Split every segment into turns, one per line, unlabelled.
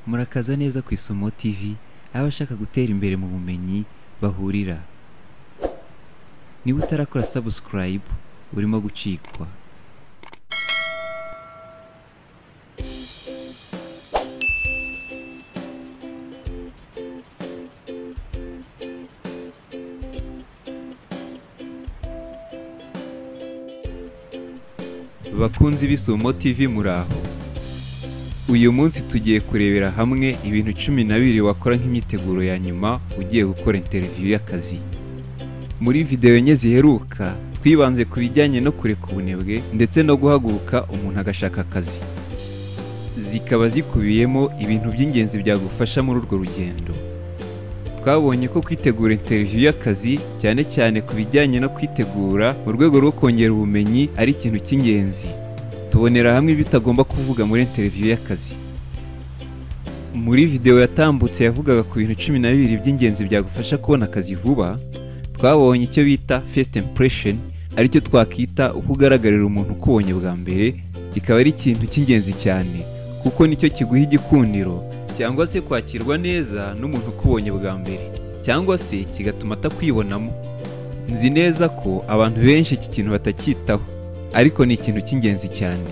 Murakaza neza ku Isomo TV, aho abashaka gutera imbere mu bumenyi bahurira. Niba utarakora subscribe, urimo gucikwa. Bakunzi b'Isomo TV, muraho. Uyu munsi tugiye kurebera hamwe ibintu 12 wakora nk'imyiteguro ya nyuma ugiye gukora interview y'akazi. Muri video enye ziheruka twibanze ku bijyanye no kureka ubunebwe ndetse no guhaguruka umuntu agashaka akazi. Zikaba zikubiyemo ibintu by'ingenzi byagufasha muri urwo rugendo. Twabonye ko kwitegura interview y'akazi, cyane cyane ku bijyanye no kwitegura mu rwego rwo kongera ubumenyi, ari ikintu cy'ingenzi. Tubonera hamwe ibyo utagomba kuvuga muri interview y'akazi. Muri video yatambutse yavugaga ku bintu 12 by'ingenzi byagufasha kubona akazi vuba, twabonye icyo bita first impression, aricyo twakita uko ugaragarira umuntu ukubonye bwa mbere, kikaba ari ikintu cy'ingenzi cyane kuko nicyo kiguha igikundiro cyangwa se kwakirwa neza n'umuntu ukubonye bwa mbere, cyangwa se kigatuma atakwibonamo. Nzi neza ko abantu benshi iki kintu batacyitaho, ariko ni ikintu cy'ingenzi cyane.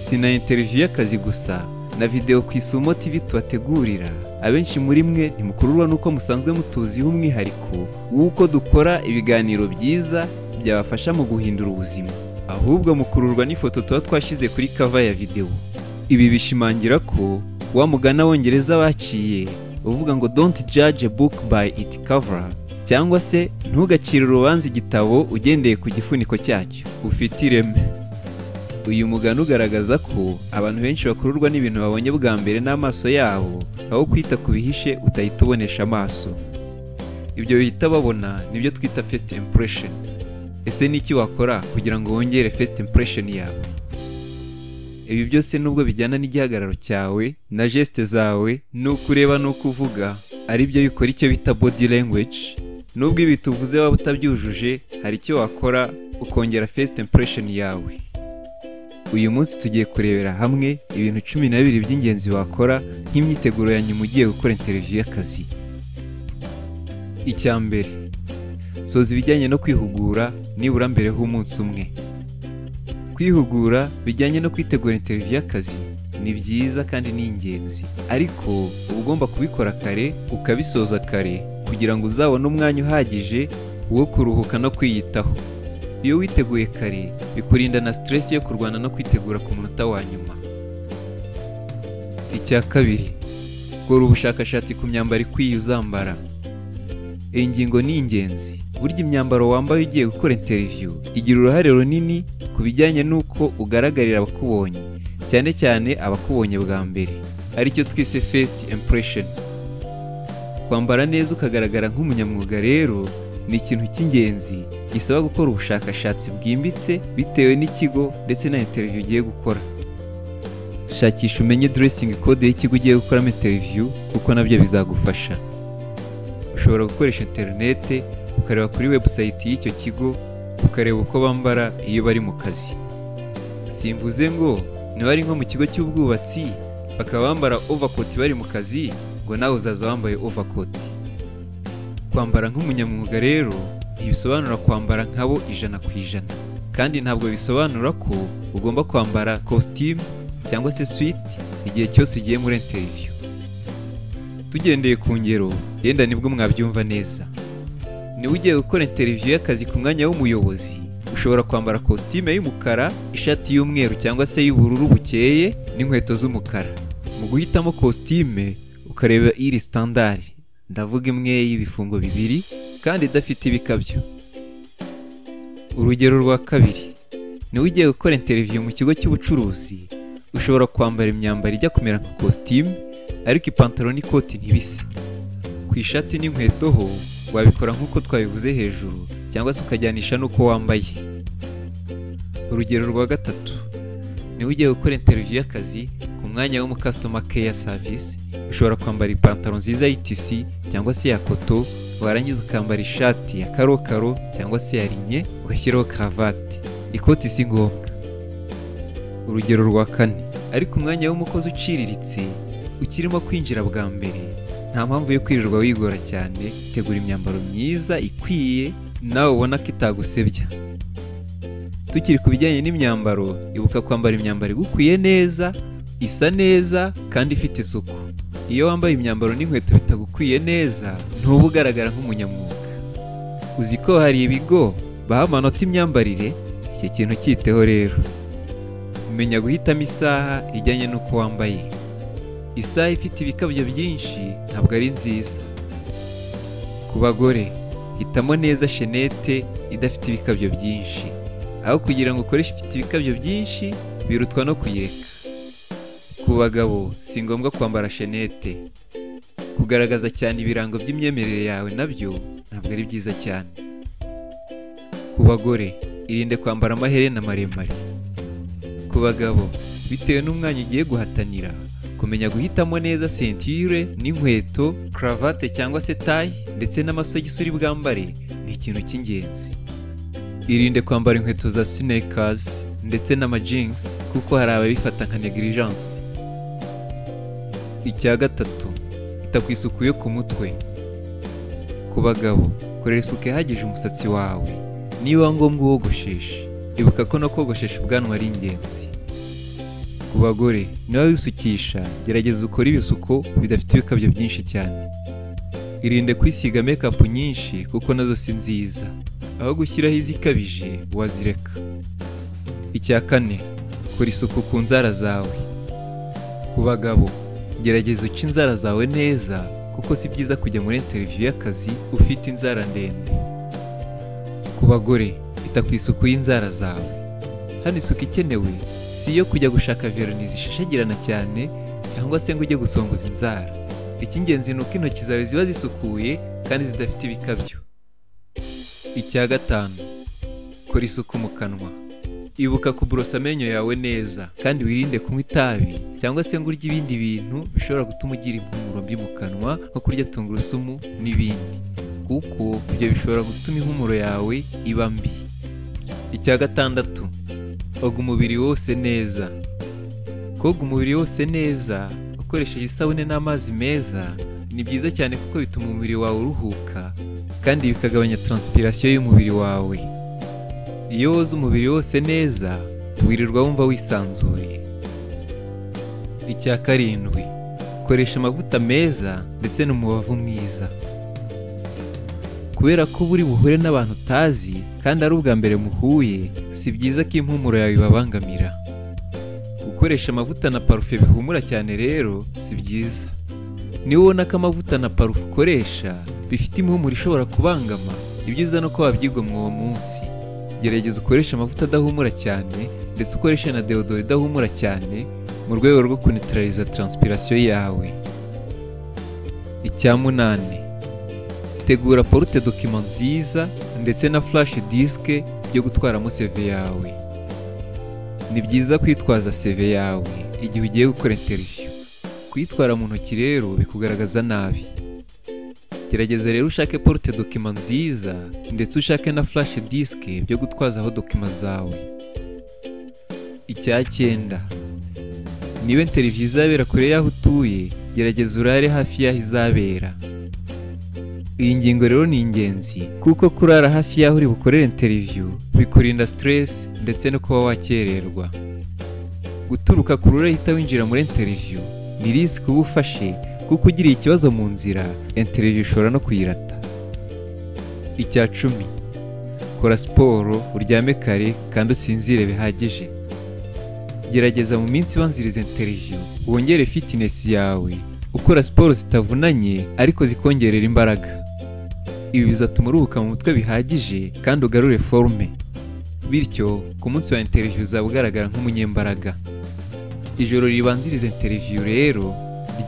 Si na interview y'akazi gusa, na video ku Isomo TV tubategurira, abenshi muri mwe ntimukururwa n'uko musanzwe mutuziho umwihariko w'uko dukora ibiganiro byiza byabafasha mu guhindura ubuzima, ahubwo mukururwa n'ifoto tuba twashyize kuri cover ya video. Ibi bishimangira ko wa mugani Abongereza baciye uvuga ngo "Don't judge a book by its cover", cyangwa se ntugacire urubanza igitabo ugendeye ku gifuniko cyacyo, ufite ireme. Uyu mugani ugaragaza ko abantu benshi bakururwa n'ibintu babonye bwa mbere n'amaso yabo, aho kwita ku bihishe utahita ubonesha amaso. Ibyo bihita babona nibyo twita first impression. Ese ni iki wakora kugira ngo wongere first impression yawe? Ibi byose, nubwo bijyana n'igihagararo cyawe na geste zawe n'uko ureba n'uko uvuga, ari byo bikora icyo bita body language, nubwo ibi tuvuze waba utabyujuje, hari icyo wakora ukongera first impression yawe. Uyu munsi tugiye kurebera hamwe ibintu 12 by'ingenzi wakora nk'imyiteguro ya nyuma ugiye gukora interview y'akazi. Icya mbere, soza ibijyanye no kwihugura nibura mbere h'umunsi umwe. Kwihugura bijyanye no kwitegura interview y'akazi ni byiza kandi ni ingenzi, ariko uba ugomba kubikora kare ukabisoza kare kugira ngo uzabone umwanya uhagije wo kuruhuka no kwiyitaho. Iyo witeguye kare bikurinda na stress yo kurwana no kwitegura ku munota wa nyuma. Icya kabiri, kora ubushakashatsi ku myambaro ikwiye uzambara. Iyi ngingo ni ingenzi. Burya imyambaro wambaye ugiye gukora interview igira uruhare runini ku bijyanye n'uko ugaragarira abakubonye, cyane cyane abakubonye bwa mbere, aricyo twise first impression. Kwambara neza ukagaragara nk'umunyamwuga rero ni ikintu cy'ingenzi gisaba gukora ubushakashatsi bwimbitse bitewe n'ikigo ndetse na interview ugiye gukora. Shakisha umenye dressing code y'ikigo ugiye gukoramo interview, kuko nabyo bizagufasha. Ushobora gukoresha interinete, ukareba kuri website y'icyo kigo, ukareba uko bambara iyo bari mu kazi. Simvuze ngo niba ari nko mu kigo cy'ubwubatsi bakaba bambara overcoat bari mu kazi, ngo nawe uzaza wambaye overcoat. Kwambara nk'umunyamwuga rero ntibisobanura kwambara nkabo 100%, kandi ntabwo bisobanura ko ugomba kwambara costume cyangwa se suit igihe cyose ugiye muri interview. Tugendeye ku ngero, yenda nibwo mwabyumva neza. Niba ugiye gukora interview y'akazi ku mwanya w'umuyobozi, ushobora kwambara costume y'umukara, ishati y'umweru cyangwa se y'ubururu bukeye n'inkweto z'umukara. Mu guhitamo costume ukareba iri standard, ndavuga imwe y'ibifungo bibiri kandi idafite ibikabyo. Urugero rwa kabiri, niba ugiye gukora interview mu kigo cy'ubucuruzi, ushobora kwambara imyambaro ijya kumera nka costume, ariko ipantaro n'ikoti ntibisa. Ku ishati n'inkweto ho wabikora nk'uko twabivuze hejuru, cyangwa se ukajyanisha n'uko wambaye. Urugero rwa gatatu, niba ugiye gukora interview y'akazi ku mwanya wo mu customer care service, ushobora kwambara ipantaro nziza y'itisi cyangwa se ya koto, warangiza ukambara ishati ya karokaro cyangwa se ya linye, ugashyiraho karavati. Ikoti si ngombwa. Urugero rwa kane, ariko umwanya w'umukozi uciriritse, Ukirimo kwinjira bwa mbere, nta mpamvu yo kwirirwa wigora cyane, tegura imyambaro myiza ikwiye nawe ubona ko itagusebya. Tukiri ku bijyanye n'imyambaro, ibuka kwambara imyambaro igukwiye neza, isa neza kandi ifite isuku. Iyo wambaye imyambaro n'inkweto bitagukwiye neza, ntuba ugaragara nk'umunyamwuga. Uzi ko hari ibigo baha amanota imyambarire? Icyo kintu cyiteho rero. Menya guhitamo isaha ijyanye n'uko wambaye. Isaha ifite ibikabyo byinshi ntabwo ari nziza. Ku bagore, hitamo neza shenete idafite ibikabyo byinshi. Aho kugira ngo ukoreshe ifite ibikabyo byinshi, birutwa no kuyireka. Ku bagabo, si ngombwa kwambara shenete. Kugaragaza cyane ibirango by'imyemerere yawe nabyo ntabwo ari byiza cyane. Ku bagore, irinde kwambara amaherena maremare. Ku bagabo, bitewe n'umwanya ugiye guhatanira, kumenya guhitamo neza ceinture n'inkweto, cravate cyangwa se tie ndetse n'amasogisi uri bwambare ni ikintu cy'ingenzi. Irinde kwambara inkweto za sneakers ndetse n'ama jeans kuko hari ababifata nka negligence. Icya gatatu, ita ku isuku yo ku mutwe. Ku bagabo, korera isuku ihagije umusatsi wawe, niba ngombwa uwogosheshe. Ibuka ko no kogoshesha ubwanwa ari ingenzi. Ku bagore, niba wisukisha, gerageza ukore ibisuko bidafite ibikabyo byinshi cyane. Irinde kwisiga make-up nyinshi kuko nazo si nziza. Aho gushyiraho izikabije wazireka. Icya kane, kora isuku ku nzara zawe. Ku bagabo, gerageza uce inzara zawe neza kuko si byiza kujya muri interview y'akazi ufite inzara ndende. Ku bagore, ita ku isuku y'inzara zawe. Hano isuku ikenewe si iyo kujya gushaka vernis zishashagirana cyane cyangwa se ngo ujye gusongoza inzara. Icy'ingenzi ni uko intoki zawe ziba zisukuye kandi zidafite ibikabyo. Icya gatanu, kora isuku mu kanwa. Ibuka kuborosa amenyo yawe neza kandi wirinde kunywa itabi cyangwa se ngo urye ibindi bintu bishobora gutuma ugira impumuro mbi mu kanwa nko kurya tungurusumu n'ibindi, kuko ibyo bishobora gutuma impumuro yawe iba mbi. Icya gatandatu, oga umubiri wose neza. Koga umubiri wose neza ukoresheje isabune n'amazi meza ni byiza cyane kuko bituma umubiri wawe uruhuka kandi bikagabanya transpiration y'umubiri wawe. Iyo woza umubiri wose neza, wirirwa wumva wisanzuye. Icya karindwi, koresha amavuta meza ndetse n'umubavu mwiza. Kubera ko buri buhure n'abantu utazi kandi ari ubwa mbere muhuye, si byiza ko impumuro yawe ibabangamira. Gukoresha amavuta na parufe bihumura cyane rero si byiza. Niba ubona ko amavuta na parufe ukoresha bifite impumuro ishobora kubangama, ibyiza ni uko wabyigomwa uwo munsi. Gerageza ukoreshe amavuta adahumura cyane ndetse ukoreshe na deodorant idahumura cyane mu rwego rwo kuneutraliza transpiration yawe. Icya munani, tegura porte document nziza ndetse na flash disk byo gutwaramo CV yawe. Ni byiza kwitwaza CV yawe igihe ugiye gukora interview. Kuyitwara mu ntoki rero bikugaragaza nabi. Gerageza rero ushake porte document nziza ndetse ushake na flash disk byo gutwazaho document zawe. Icya cyenda, niba interview izabera kure y'aho utuye, gerageza urare hafi y'aho izabera. Iyi ngingo rero ni ingenzi kuko kurara hafi y'aho uri bukorere interview bikurinda stress ndetse no kuba wakererwa. Guturuka kure urahita winjira muri interview ni risk uba ufashe kuko ugiriye ikibazo mu nzira, interview ushobora no kuyirata. Icya 10, kora siporo, uryame kare kandi usinzire bihagije. Gerageza mu minsi ibanziriza interview wongere fitness yawe, ukora siporo zitavunanye ariko zikongerera imbaraga. Ibi bizatuma uruhuka mu mutwe bihagije kandi ugarure forme. Bityo ku munsi wa interview uzaba ugaragara nk'umunyembaraga. Ijoro ribanziriza interview rero,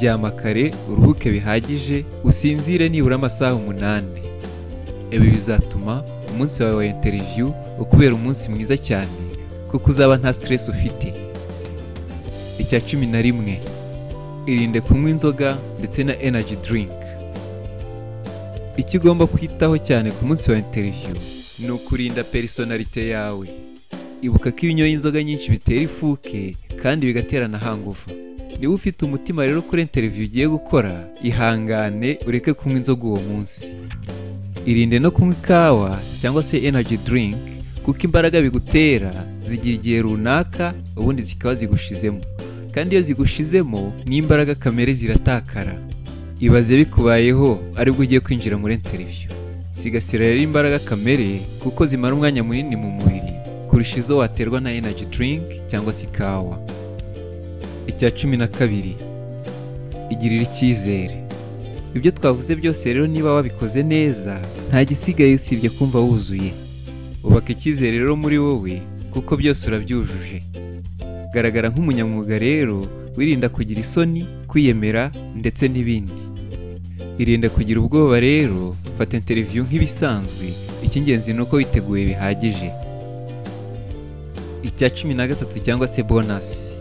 ryama kare, uruhuke bihagije, usinzire nibura amasaha 8. Ibi bizatuma umunsi wawe wa interview ukubera umunsi mwiza cyane kuko uzaba nta stress ufite. Icya 11, irinde kunywa inzoga ndetse na energy drink. Icyo ugomba kwitaho cyane ku munsi wa interview ni ukurinda personality yawe. Ibuka ko iyo unyoye inzoga nyinshi bitera ifuke kandi bigatera na hangover. Niba ufite umutima rero kuri interview ugiye gukora, ihangane ureke kunywa inzoga uwo munsi. Irinde no kunywa ikawa cyangwa se energy drink, kuko imbaraga bigutera zigira igihe runaka ubundi zikaba zigushizemo, kandi iyo zigushizemo n'imbaraga kamere ziratakara. Ibaze bikubayeho aribwo ugiye kwinjira muri interview. Sigasira rero imbaraga kamere kuko zimara umwanya munini mu mubiri kurusha izo waterwa na energy drink cyangwa se ikawa. Icya 12, igirira icyizere. Ibyo twavuze byose rero niba wabikoze neza, nta gisigaye usibye kumva wuzuye. Ubaka icyizere rero muri wowe kuko byose urabyujuje. Garagara nk'umunyamwuga rero, wirinda kugira isoni, kwiyemera ndetse n'ibindi. Irinde kugira ubwoba rero, fata interview nk'ibisanzwe, icy'ingenzi ni uko witeguye bihagije. Icya 13 cyangwa se bonus,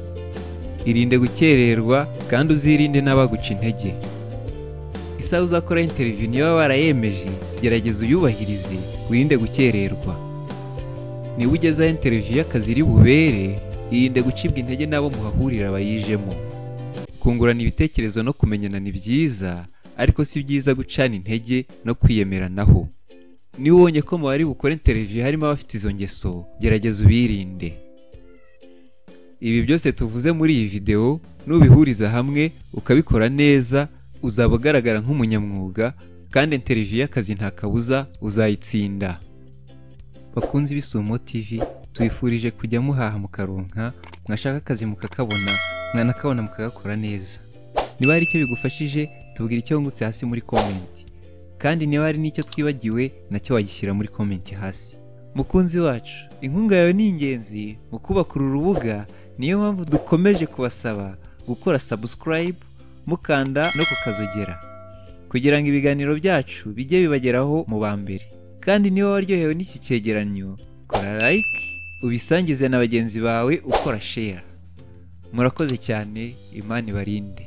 irinde gukererwa kandi uzirinde n'abaguca intege. Isaha uzakora interview niba warayemeje, gerageza uyubahirize, wirinde gukererwa. Niba ugeze aho interview y'akazi iri bubere, irinde gucibwa intege n'abo muhahurira bayijemo. Kungurana ibitekerezo no kumenyana ni byiza, ariko si byiza gucana intege no kwiyemeranaho. Niba ubonye ko mu bari bukore interview harimo abafite izo ngeso, gerageza ubirinde. Ibi byose tuvuze muri iyi video, nubihuriza hamwe ukabikora neza, uzaba ugaragara nk'umunyamwuga kandi interview y'akazi nta kabuza uzayitsinda. Bakunzi b'Isumo TV, tubifurije kujya muhaha mukaronka, mwashaka akazi mukakabona, mwanakabona mukagakora neza. Niba hari icyo bigufashije, tubwire icyo wungutse hasi muri comment. Kandi niba hari n'icyo twibagiwe, nacyo wagishyira muri comment hasi. Mukunzi wacu, inkunga yawe ni ingenzi mu kubaka uru rubuga, niyo mpamvu dukomeje kubasaba gukora subscribe, mukanda no kukazogera, kugira ngo ibiganiro byacu bijye bibageraho mu ba mbere. Kandi niba waryohewe n'iki cyegeranyo, kora like, ubisangize na bagenzi bawe ukora share. Murakoze cyane, Imana ibarinde.